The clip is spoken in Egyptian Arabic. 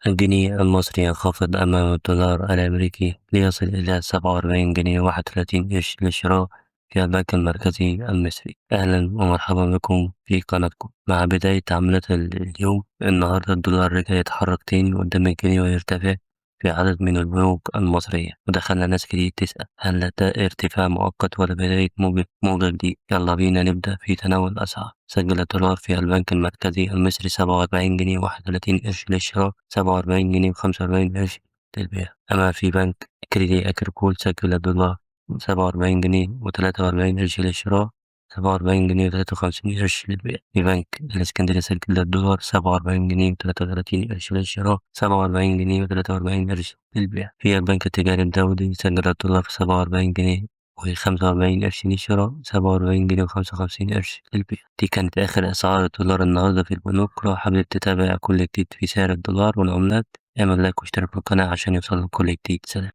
الجنيه المصري ينخفض أمام الدولار الأمريكي ليصل إلى 47 جنيه 31 قرش للشراء في البنك المركزي المصري. أهلا ومرحبا بكم في قناتكم. مع بداية تعاملات اليوم النهاردة الدولار رجع يتحرك تاني قدام الجنيه ويرتفع في عدد من البنوك المصرية، ودخلنا ناس كتير تسأل هل ده ارتفاع مؤقت ولا بداية موجة جديدة؟ يلا بينا نبدأ في تناول الأسعار. سجل الدولار في البنك المركزي المصري 47 جنيه 31 قرش للشراء، 47 جنيه و45 قرش للبيع. أما في بنك كريدي أجريكول سجل الدولار 47 جنيه و43 قرش للشراء، 47 جنيه و53 قرش للبيع. في بنك الإسكندرية سجل الدولار 47 جنيه و33 قرش للشراء، 47 جنيه و43 قرش للبيع. في البنك التجاري الدولي سجل الدولار 47 جنيه و45 قرش للشراء، 47 جنيه و55 قرش للبيع. دي كانت آخر أسعار الدولار النهاردة في البنوك. لو حابب تتابع كل جديد في سعر الدولار والعملات اعمل لايك واشترك في القناة عشان يوصلك كل جديد. سلام.